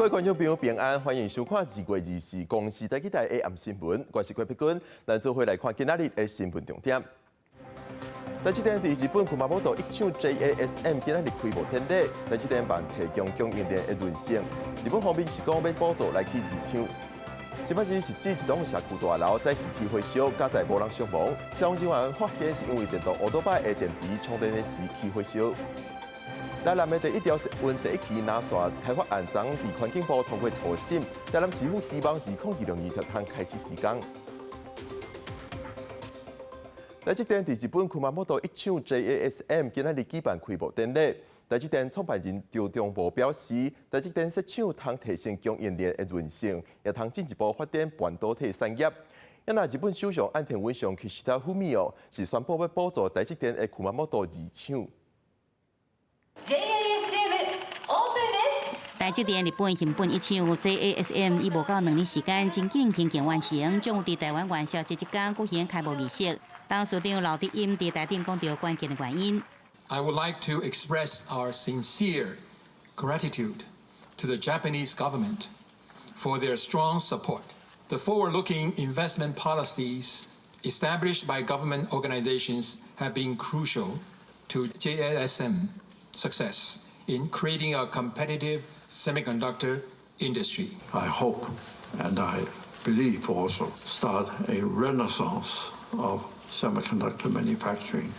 各位觀眾朋友平安，歡迎收看2月24公視台語台的暗新聞，我是郭碧君，咱做伙來看今仔日的新聞重點。台積電佇日本熊本一廠 JASM 今仔日開幕典禮，台積電盼提供供應鏈的韌性。日本方面是講欲補助來起二廠。新北市是指一棟社區大樓載時起火燒，佳哉無人傷亡。消防人員發現是因為電動歐多擺的電池充電的時起火燒。台南的第一條捷運第一期南線開發案昨佇環境部通過初審，台南市府希望2026年就通開始施工。台積電佇日本熊本一廠 JASM 今仔日舉辦開幕典禮。台積電創辦人張忠謀表示，台積電設廠通提升供應鏈的韌性，也通進一步發展半導體產業。啊，日本首相岸田文雄岸田文雄是宣布欲補助台積電的熊本二廠。 JASM オープンです。台積電日本熊本一廠 JASM 以無夠2年時間，真緊興建完成，將會佇台灣元宵節這工舉行開幕儀式。董事長劉德音佇台頂講著關鍵的原因。 I would like to express our sincere gratitude to the Japanese government for their strong support. The forward-looking investment policies established by government organizations have been crucial to JASM success in creating a competitive semiconductor industry. I hope and I believe also start a renaissance of semiconductor manufacturing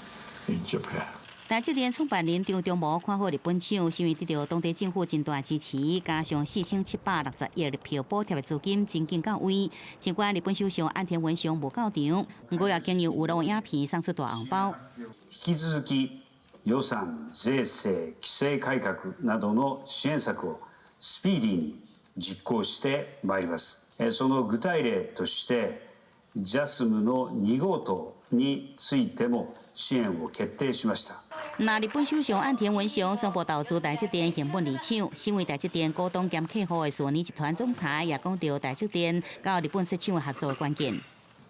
in Japan. 台積電創辦人張忠謀看好日本廠，是因為得著當地政府真大支持，加上4760億日票補貼的資金真緊到位。儘管日本首相岸田文雄無到場，毋過也經由網路影片送出大紅包。引き続き予算、税制、規制改革などの支援策をスピーディーに実行してまいります。その具体例として、ジャスムの2号棟についても支援を決定しました。那日本首相岸田文雄宣布投資台積電熊本二廠，身為台積電股東兼客戶的索尼集團總裁也講著台積電佮日本設廠合作的關鍵。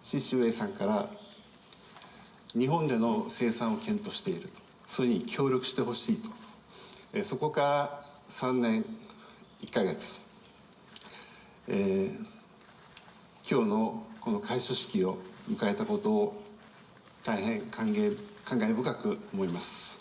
宍上さんから日本での生産を検討していると、それに協力してほしいと、そこから3年1ヶ月、今日のこの開所式を迎えたことを大変感慨感慨深く思います。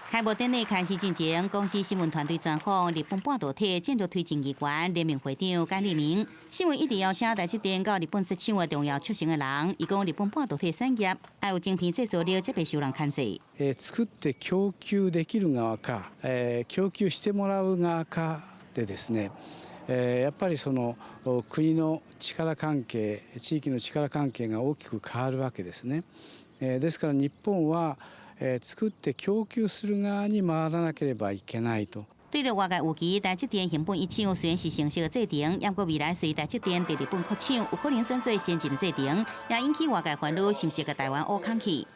開幕典禮開始進前，公視新聞團隊專訪日本半導體戰略推進議員聯名會長簡立明，新聞一直邀請台積電佮日本設廠的重要促成的人，伊講日本半導體產業愛有晶片製造力，才袂受人牽制。作って供給できる側か、供給してもらう側かでですね、やっぱりその国の力関係、地域の力関係が大きく変わるわけですね。ですから日本は作って供給する側に回らなければいけないと。對著外界預期，台積電熊本一廠雖然是成熟的製程，毋過未來隨台積電佇日本擴廠，有可能轉做先進的製程，也引起外界煩惱，是毋是共台灣挖空去？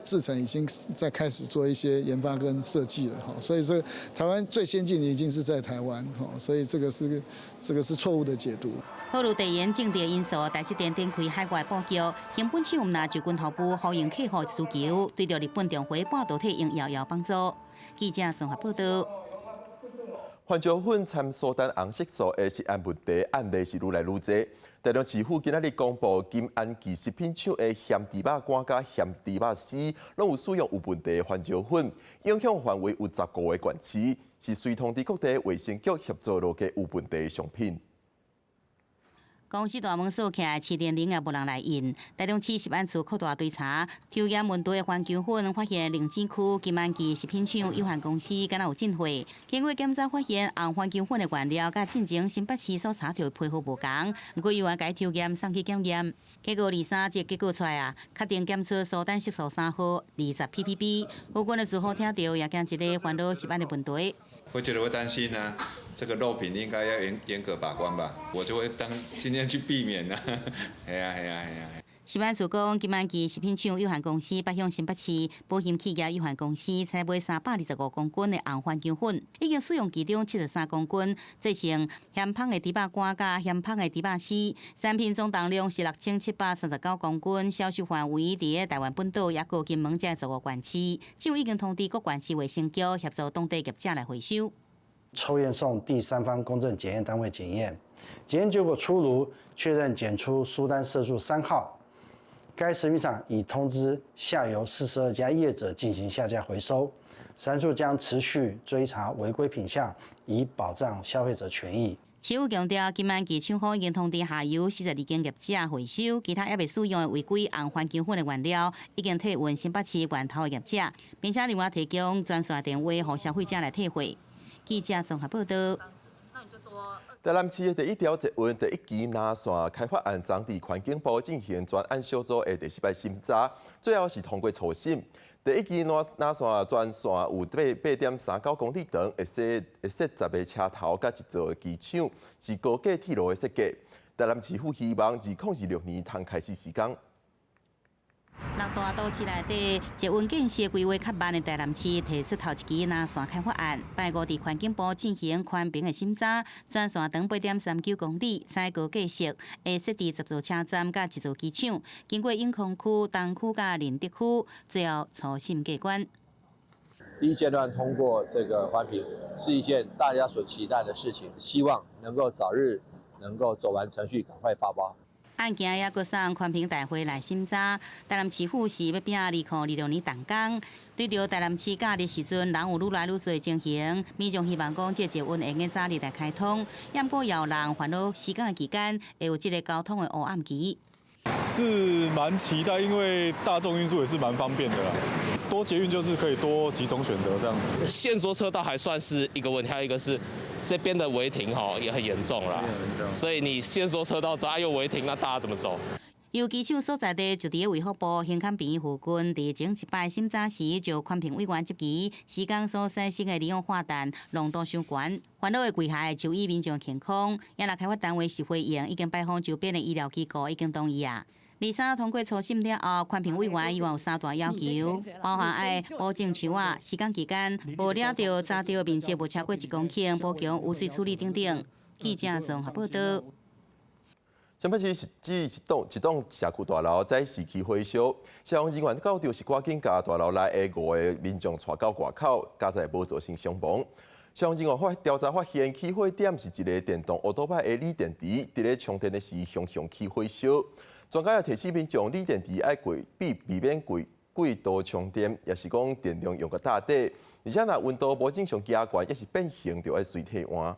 製程已經在開始做一些研發跟設計了，哈，所以這台灣最先進的已經是在台灣，哈，所以這個是錯誤的解讀。考慮地緣政治因素，台積電展開海外布局，熊本廠毋但就軍頭部呼應客戶需求，對著日本重回半導體應遙遙幫助。記者綜合報道。番椒粉摻蘇丹紅色素的食安問題案例是愈來愈濟。台中市府今仔日公布金安記食品廠的鹹豬肉乾佮鹹豬肉絲，攏有使用有問題的番椒粉，影響範圍有15個縣市，是隨通知各地衛生局協助落架有問題的商品。公司大門鎖起來，市電鈴也無人來應。台中市食安處擴大追查，抽驗問題的番薑粉，發現龍井區金安記食品廠有限公司敢若有進貨。經過檢查發現，紅番薑粉的原料佮進前新北市所查著的批號無仝，毋過猶原共抽驗送去檢驗，結果23日結果出來啊，確定檢出蘇丹色素3號20 ppb。附近的住戶聽著也驚一个煩惱食安的問題。會覺得會擔心啊，這個肉品應該要嚴嚴格把關吧，我就會當盡量去避免啦。係啊係啊係啊。食安處講，金安記食品廠有限公司捌向新北市保險企業有限公司採買325公斤的紅番薑粉，已經使用其中73公斤，製成鹹香的豬肉乾佮鹹香的豬肉絲。產品總重量是6739公斤，銷售範圍佇咧台灣本島抑閣金門這15個縣市。政府已經通知各縣市衛生局協助當地業者來回收。抽驗送第三方公正檢驗單位檢驗，檢驗結果出爐，確認檢出蘇丹色素3號。該食品廠已通知下游42家業者進行下架回收，食安處將持續追查違規品項，以保障消費者權益。市府強調，金安機廠方已經通知下游42間業者回收，其他猶未使用的違規紅番薑粉的原料，已經退運新北市源頭的業者，並且另外提供專線電話予消費者來退貨。記者綜合報道。台南市的第一條捷運第一期南線開發案，昨佇環境部進行專案小組的第四擺審查，最後是通過初審。第一期南線全線有8.39公里長，會設10個車頭佮一座機場，是高架鐵路的設計。台南市府希望2026年通開始施工。六大都市內底，捷運建設規劃較慢的台南市提出頭一期南線開發案，拜五佇環境部進行環評的審查，全線長8.39公里，採高架式，會設置10座車站佮一座機場，經過永康區、東區佮仁德區，最後初審過關。第一階段通過這個環評是一件大家所期待的事情，希望能夠早日能夠走完程序，趕快發包。案件也閣送環評大會來審查，台南市府是欲拼2026年動工。對著台南市假日時陣，人有愈來愈濟情形，民眾希望講這捷運會用早日來開通，毋過也有人煩惱施工的期間會有這个交通的黑暗期。是蠻期待，因為大眾運輸也是蠻方便的啦。多捷運就是可以多幾種選擇，這樣子。限縮車道還算是一個問題，還有一個是這邊的違停吼也很嚴重啦。所以你限縮車道之後又違停，那大家怎麼走？由機場所在地就佇衛福部興坎醫院附近，佇前一擺審查時就環評委員質疑，施工所產生的二氧化氮濃度傷懸，煩惱的危害就醫民眾健康。也若開發單位是回應，已經拜訪周邊的醫療機構，已經同意啊。二三通過初審了後，環評委員依然有三大要求，包含愛保證樹仔，施工期間無掠著鑿著面積無超過1公頃，補強污水處理等等。記者綜合報道。新北市是指一棟社區大樓在時起火燒，消防人員到場是趕緊共大樓內的五个民眾帶到外口，佳哉無造成傷亡。消防人員調查發現，起火點是一个電動歐多拜的鋰電池，佇咧充電的時雄雄起火燒。專家也提醒民眾，鋰電池愛避免過度充電，抑是講電量用個大底，而且若溫度無正常加懸，抑是變形，就愛隨替換。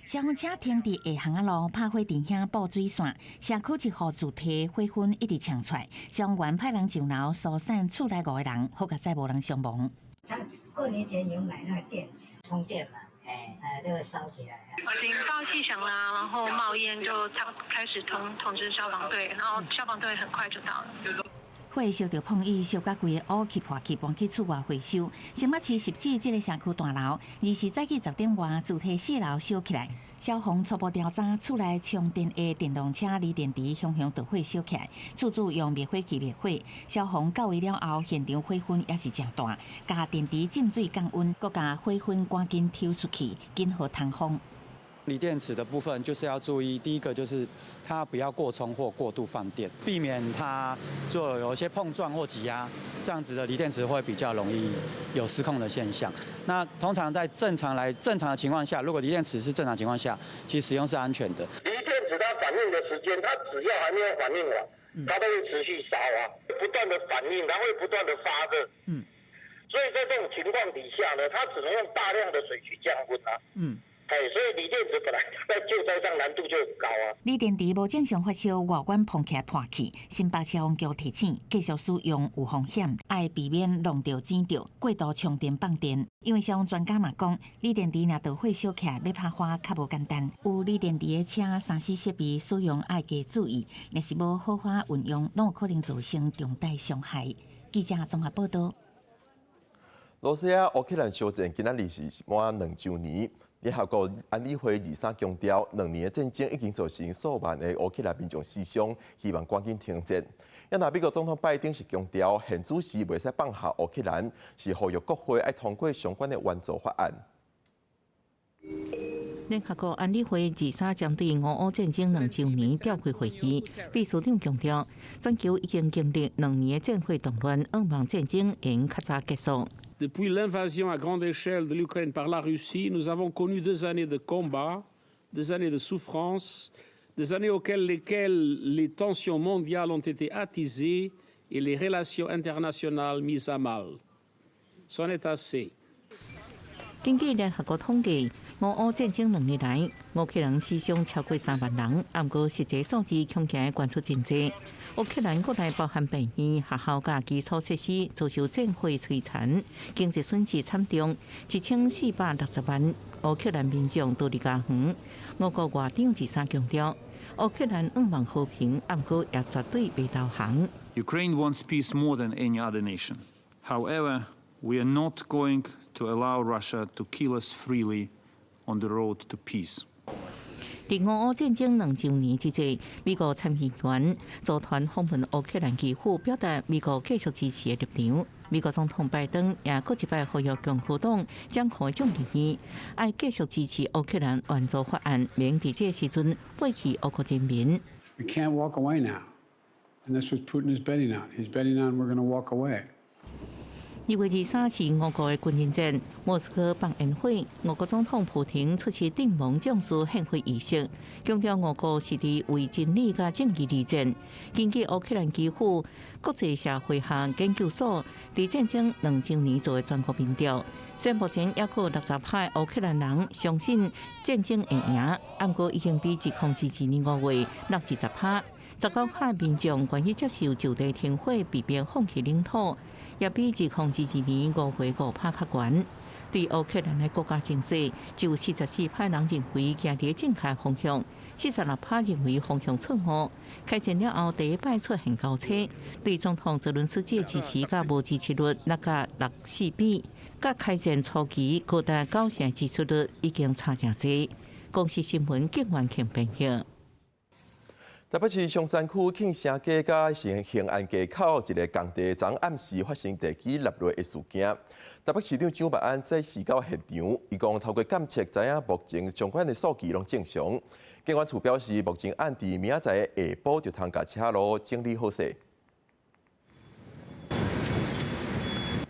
消防車停佇下巷仔路，拍火佇遐布水線，社區一戶自提火薰一直衝出來，消防員派人上樓疏散厝內五個人，好佳哉無人傷亡。他過年前有買那個電池充電嘛？哎，這個燒起來。警報器響啦，然後冒煙就他開始通知消防隊，然後消防隊很快就到了。火燒著碰椅，燒甲規個烏去破去，搬去厝外回收。新北市汐止這个社區大樓，24早起10點外，自提四樓燒起來。消防初步調查，厝內充電的電動車鋰電池雄雄著火燒起來，厝主用滅火器滅火。消防到位了後，現場火薰也是誠大，共電池浸水降溫，閣共火薰趕緊抽出去，緊予通風。鋰電池的部分就是要注意，第一個就是它不要過充或過度放電，避免它做有一些碰撞或擠壓，這樣子的鋰電池會比較容易有失控的現象。那通常在正常的情況下，如果鋰電池是正常情況下，其實使用是安全的。鋰電池它反應的時間，它只要還沒有反應完，它都會持續燒啊，不斷的反應，它會不斷的發熱。所以在這種情況底下呢，它只能用大量的水去降溫啊。哎，所以鋰電池本來在救災上難度就很高啊。鋰電池無正常發燒，外觀膨起來破去。新北消防局提醒，繼續使用有風險，愛避免弄著剪著過度充電放電。因為消防專家嘛講，鋰電池若著火燒起來，欲拍火較無簡單。有鋰電池的車，3C 設備使用愛加注意，若是無好好運用，攏有可能造成重大傷害。記者綜合報道。羅西亞烏克蘭相戰今仔日是滿2週年。聯合國安理會二三強調，兩年的戰爭已經造成數萬个烏克蘭民眾死傷，希望趕緊停戰。啊，美國總統拜登是強調，現此時袂使放下烏克蘭，是呼籲國會愛通過相關的援助法案。聯合國安理會二三針對俄烏戰爭2週年召開會議，秘書長強調，全球已經經歷2年的戰火動亂，向望戰爭會較早結束。 Depuis l'invasion à grande échelle de l'Ukraine par la Russie, nous avons connu 2 années de combats, 2 années de souffrance, 2 années auxquelles lesquelles les tensions mondiales ont été attisées et les relations internationales mises à mal. C'en est assez. 根據聯合國統計，俄烏戰爭2年來，烏克蘭死傷超過3萬人，毋過實際數字恐驚懸出真濟。烏克蘭國內包含病院、學校佮基礎設施遭受戰火摧殘，經濟損失慘重，1460萬烏克蘭民眾逃離家園。俄國外長二三強調，烏克蘭向望和平，毋過也絕對袂投降。 Ukraine wants peace more than any other nation. However, we are not going to allow Russia to kill us freely on the road to peace. 佇俄烏戰爭2週年之際，美國參議員組團訪問烏克蘭基輔，表達美國繼續支持的立場。美國總統拜登也閣一擺呼籲共和黨掌控眾議院，愛繼續支持烏克蘭援助法案，免佇這個時陣背棄烏國人民。 We can't walk away now, and that's what Putin is betting on. He's betting on we're going to walk away. 2月23是俄國的軍人節，莫斯科放煙火，俄國總統普廷出席陣亡將士獻花儀式，強調俄國是佇為真理佮正義而戰。根據烏克蘭基輔國際社會學研究所佇戰爭2週年做的全國民調，雖然目前猶閣有60%烏克蘭人相信戰爭會贏，毋過已經比2022年5月落20%。19%民眾願意接受就地停火，避免放棄領土，也比2022年5月5%較懸。對烏克蘭的國家情勢，就有44%人認為行佇正確方向，46%認為方向錯誤。開戰了後，第一擺出現交叉，對總統澤倫斯基的支持佮無支持率落甲6-4比，佮開戰初期高達9成支持率已經差誠濟。公視新聞警員慶編譯。台北市松山區慶城街佮興安街口一个工地，昨暗時發生地基塌落的事件。台北市長蔣萬安載時到現場，伊講透過檢測，知影目前相關的數據攏正常。建管處表示，目前按佇明仔載下晡就通共車路整理好勢。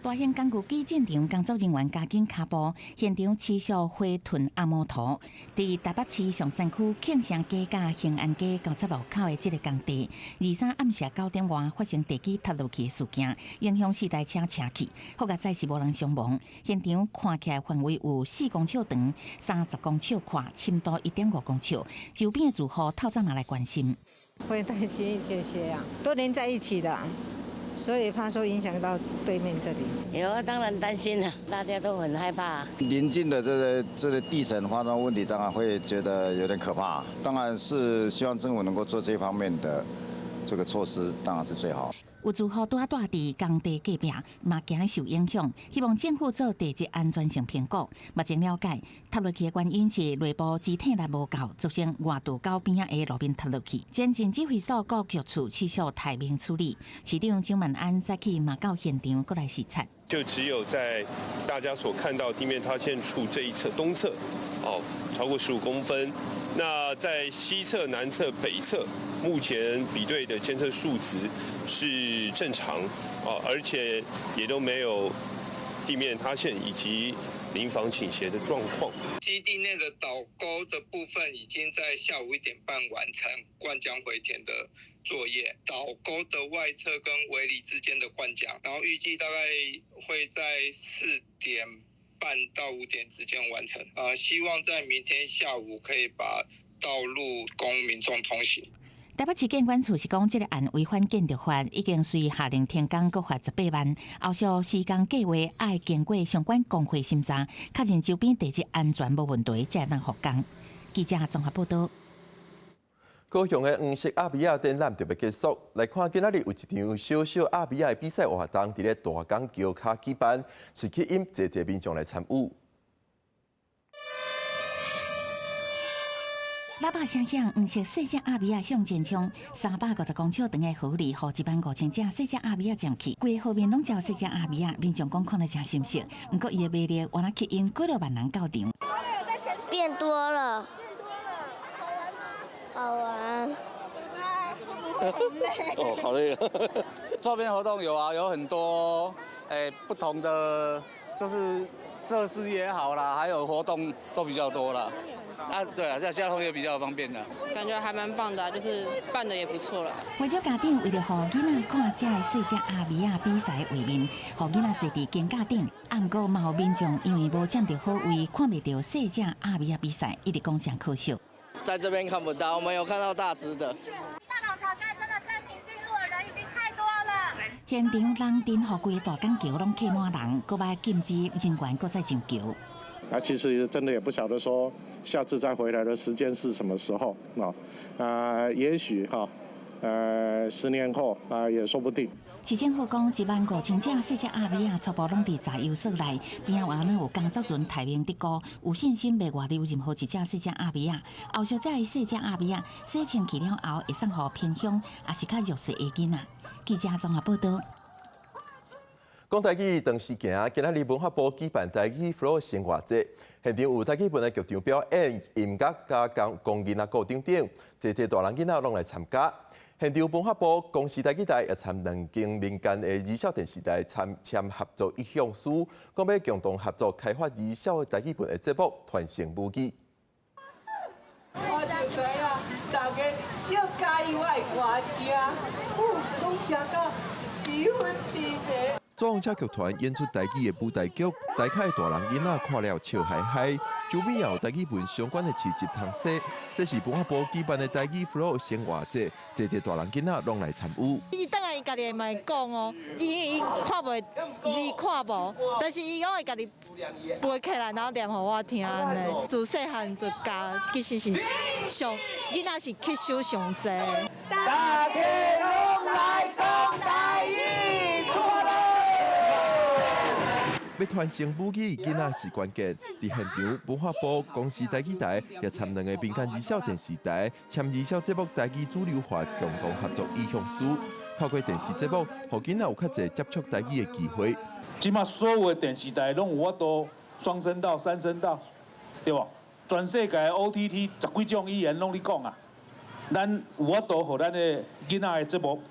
大型工具機進場，工作人員加緊跤步，現場持續回屯阿摩塗。佇台北市松山區慶城街佮興安街交叉路口的這个工地，23暗時9點外發生地基塌落去的事件，影響四台車車去，好佳哉是無人傷亡。現場看起來範圍有4公尺長、30公尺寬，深度1.5公尺。周邊的住戶透早嘛來關心。會擔心這些啊，都連在一起的。所以怕說影響到對面這裡。有啊，當然擔心了，大家都很害怕。鄰近的這個地層發生問題，當然會覺得有點可怕。當然是希望政府能夠做這方面的這個措施，當然是最好。有住戶拄仔蹛佇工地隔壁，嘛驚受影響，希望政府做地質安全性評估。目前了解，塌落去的原因是內部支撐力無夠，造成外渡溝邊仔的路面塌落去。前進指揮所各局處持續待命處理。市長蔣萬安早起嘛到現場閣來視察。就只有在大家所看到地面塌陷處這一側東側，哦，超過15公分。那在西側、南側、北側，目前比對的監測數值是正常，哦，而且也都沒有地面塌陷以及鄰房傾斜的狀況。基地內的導溝的部分已經在下午1點半完成灌漿回填的作業，導溝的外側跟圍籬之間的灌漿，然後預計大概會在4點半到5點之間完成。希望在明天下午可以把道路供民眾通行。台北市建管處是講，這个案違反建築法，已經隨下令停工，閣罰18萬。後續施工計劃愛經過相關工會審查，確認周邊地質安全無問題，才會當復工。記者綜合報道。高雄的黃色鴨米仔展覽就欲結束，來看今仔日有一場小小鴨米仔的比賽活動，佇咧大港橋跤舉辦，是吸引濟濟民眾來參與。喇叭聲響，黃色細隻鴨米仔向前衝，350公尺長的河裡，予1萬5千隻細隻鴨米仔佔去，規個河面攏罩細隻鴨米仔，民眾講看得誠心酸。毋過伊的魅力，原來吸引幾若萬人到場。比變多了。變多了，好玩嗎？好玩。哦，好累啊！周邊活動有啊，有很多不同的，就是設施也好啦，還有活動都比較多啦。啊，對啊，這交通也比較方便啦。感覺還蠻棒的，就是辦得也不錯啦。不少家長為著予囡仔看這个細隻鴨米仔比賽畫面，予囡仔坐佇肩胛頂。啊，毋過嘛有民眾因為無佔著好位，看袂著細隻鴨米仔比賽，一直講誠可惜。在這邊看不到，我們有看到大隻的。大港橋現在真的暫停進入的人已經太多了。現場人陣予規个大港橋攏客滿人，閣愛禁止人員閣再上橋。啊，其實真的也不曉得說下次再回來的時間是什麼時候啊？啊，也許哈，10年後啊，也說不定。市政府講，15000隻細隻鴨米仔初步攏佇雜優所內，邊仔話呢有工作船提名得高，有信心袂外流任何一隻細隻鴨米仔。後續這个細隻鴨米仔洗清氣了後，會送予偏鄉，抑是較弱勢的囡仔。記者綜合報道。講台語長時行，今仔日文化部舉辦台語 Flow 生活節，現場有台語文的劇場表演、音樂佮講講囡仔故等等，濟濟大人囡仔攏來參加。現場文化部公視台語台也參兩間民間的兒少電視台參簽合作意向書，講欲共同合作開發兒少台語文的節目，傳承母語。我就知啊，大家足佮意我的歌聲，攏聽到十分痴迷。左車劇團演出台語的舞台劇，台下大人囡仔看了笑嗨嗨。周邊也有台語文相關的市集通踅，這是文化部舉辦的台語 Flow 生活節，濟濟大人囡仔攏來參與。伊轉來伊家己嘛會講哦，伊伊看袂字看無，但是伊攏會家己背起來，然後念予我聽按呢。自細漢就教，其實是上囡仔是吸收上濟。大家攏來講台語，出發囉！欲傳承母語，囡仔是關鍵。佇現場，文化部公視台語台也參兩个民間兒少電視台簽兒少節目台語主流化共同合作意向書，透過電視節目，予囡仔有較濟接觸台語的機會。這馬所有的電視台攏有法度雙聲道、三聲道，對無？全世界 OTT 十幾種語言攏咧講啊，咱有法度予咱的囡仔的節目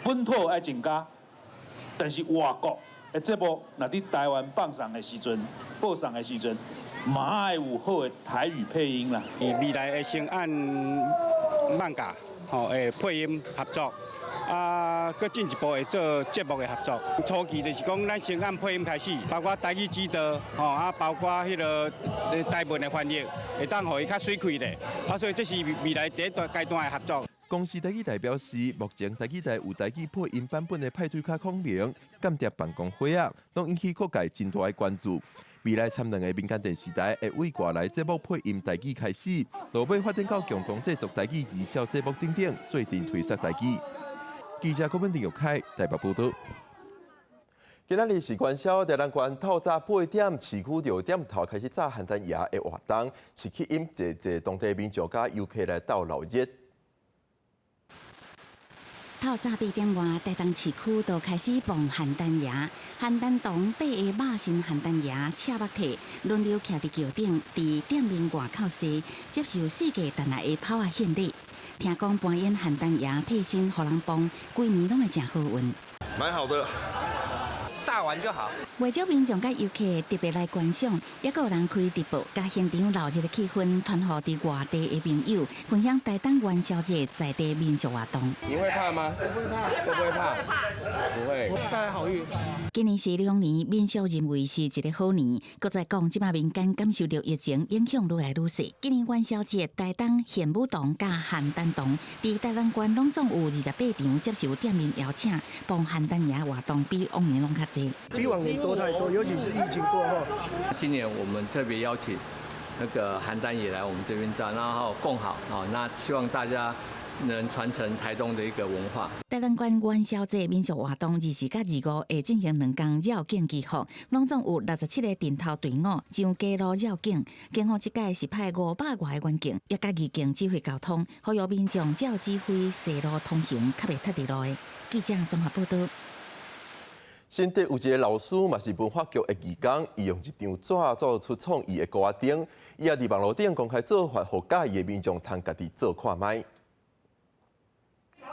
本土愛增加，但是外國的節目，若佇台灣放送的時陣、播送的時陣，嘛愛有好的台語配音啦。未來會先按漫畫吼，會配音合作，啊，閣進一步會做節目的合作。初期就是講，咱先按配音開始，包括台語指導，吼啊，包括彼个台文的翻譯，會當予伊較媠氣咧。啊，所以這是未來第一段階段的合作。公視台語台表示，目前台語台有台語配音版本的派對卡孔明、間諜辦公會啊，攏引起各界真大的關注。未來參兩个民間電視台會為外來節目配音台語開始，落尾發展到共同製作台語兒少節目等等，做陣推捒台語。記者郭文林玉開台北報道。今仔日是元宵，台南縣透早八點，市區6點頭開始炸鹹蛋椰的活動，是吸引濟濟當地民眾佮遊客來鬥鬧熱。透早八點外，台東市區就開始磅鹹蛋椰，鹹蛋童八個肉身鹹蛋椰赤目體，輪流徛佇橋頂，佇店面外口踅，接受四界前來的炮仔獻禮。聽講扮演鹹蛋椰替身予人磅，規年攏會誠好運。蠻好的，炸完就好。袂少民眾佮遊客特別來觀賞，抑閣有人開直播，共現場鬧熱的氣氛傳予佇外地的朋友，分享台東元宵節在地民俗活動。你會怕嗎？不會怕，會不會怕？不會。帶來好運。今年是龍年，民俗認為是一个好年。閣再講，這馬民間感受著疫情影響愈來愈細。今年元宵節，台東玄武洞佮鹹蛋洞，佇台南縣攏總有28場接受店面邀請，磅鹹蛋椰活動比往年攏較濟。比往年多太多，尤其是疫情過後。今年我們特別邀請那個邯鄲也來我們這邊炸，然後共好啊，那希望大家能傳承台東的一個文化。台南縣元宵節民俗活動24佮25會進行兩工繞境祈福，攏總有67个陣頭隊伍上街路繞境。警方這擺是派500外个員警，也佮義警指揮交通，呼籲民眾照指揮踅路通行，較袂塞佇路的。記者綜合報道。新竹有一个老師嘛是文化局的義工，伊用一張紙做出創意的鼓仔燈，伊也佇網路頂公開做法，予佮意的民眾通家己做看覓。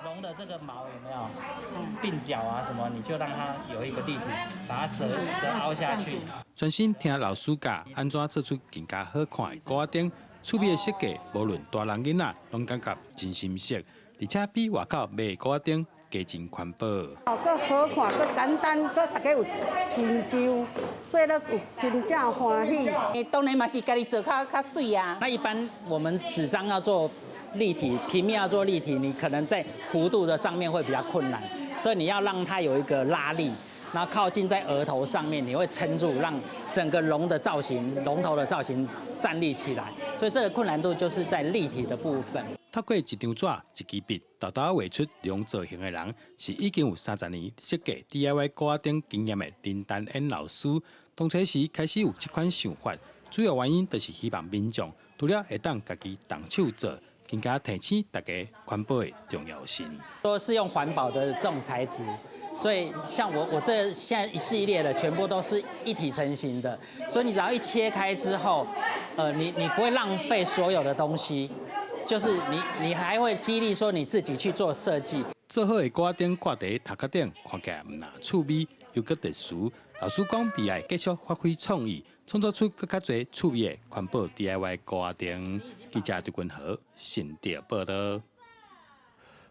龍的這個毛有沒有鬢角啊？什麼？你就讓它有一個立體，把它折折凹下去。專心聽老師教，按怎做出更加好看的鼓仔燈，趣味的設計，無論大人囡仔，攏感覺真心適，而且比外口賣的鼓仔燈加真環保。哦，閣好看，閣簡單，閣大家有親像，做了有真正歡喜。當然嘛是家己做較較媠啊。那一般我們紙張要做立體，平面要做立體，你可能在弧度的上面會比較困難，所以你要讓它有一個拉力，然後靠近在額頭上面，你會撐住，讓整個龍的造型、龍頭的造型站立起來。所以這個困難度就是在立體的部分。透過一張紙、一支筆，沓沓畫出龍造型的人，是已經有30年設計 DIY 鼓仔燈經驗的林丹燕老師。當初時開始有這款想法，主要原因就是希望民眾除了會當家己動手做，更加提醒大家環保的重要性。說是用環保的這種材質，所以像我這現在一系列的全部都是一體成型的，所以你只要一切開之後，你不會浪費所有的東西。就是你還會激勵說你自己去做設計。做好的鼓仔燈掛佇頭殼頂，看起來毋但趣味又閣特殊。老師講，未來繼續發揮創意，創作出閣較濟趣味的環保 DIY 鼓仔燈。記者張君豪新竹報導。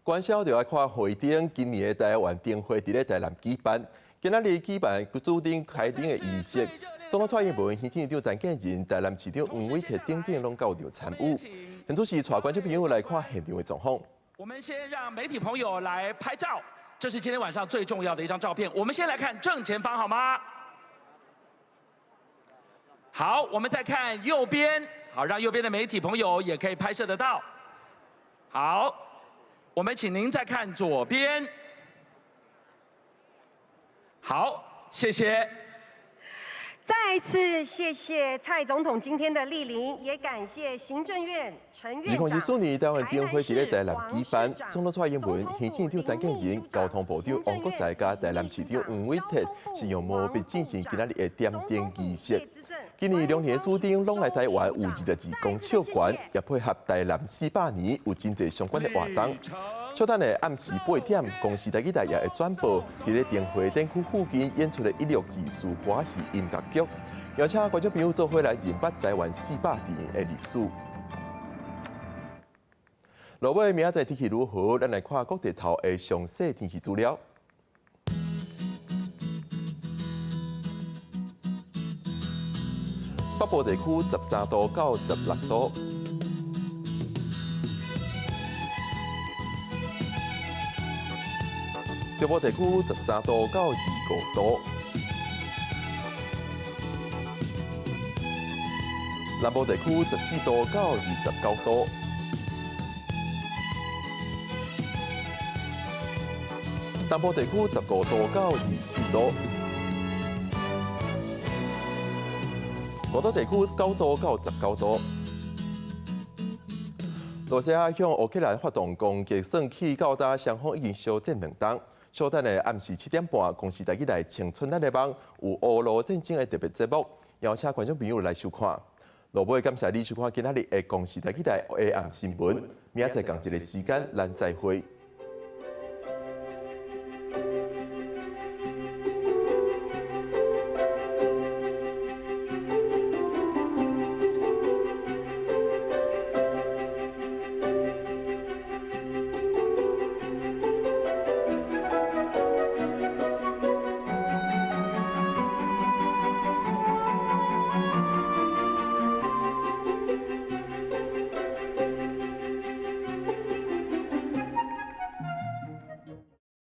關銷就愛看會燈，今年的台灣燈會佇咧台南舉辦，今仔日舉辦主燈開燈的儀式。總統蔡英文、行政院長陳建仁、台南市長黃偉哲等等攏到場參與。現場是帶觀眾朋友來看現場的狀況。我們先讓媒體朋友來拍照，這是今天晚上最重要的一張照片。我們先來看正前方，好嗎？好，我們再看右邊，好，讓右邊的媒體朋友也可以拍攝得到。好，我們請您再看左邊。好，謝謝。再次謝謝蔡總統今天的蒞臨，也感謝行政院陳院長。2024年台灣燈會佇咧台南舉辦，總統蔡英文、行政院長陳建仁、交通部長王國材佮台南市長黃偉哲是用毛筆進行今仔日的點燈儀式。今年兩年的主燈攏來台灣有22公尺懸，也配合台南400年有真濟相關的活動。小等下暗時8點，公視台語台也會轉播佇咧燈會展區附近演出的一六二四歌戲音樂劇，邀請觀眾朋友做伙來認捌台灣400年的歷史。落尾明仔載天氣如何？咱來看各地頭的詳細天氣資料。北部地區13度到16度。中部地區13度到25度，南部地區14度到29度，東部地區15度到24度，五島地區9度到19度。羅西亞向烏克蘭發動攻擊，算起到今雙方已經休戰2冬。小等下暗時7點半，公視台語台青春咱的夢有烏俄戰爭的特別節目，邀請觀眾朋友來收看。落尾感謝你收看今仔日的公視台語台下暗新聞，明仔載仝一个時間，咱再會。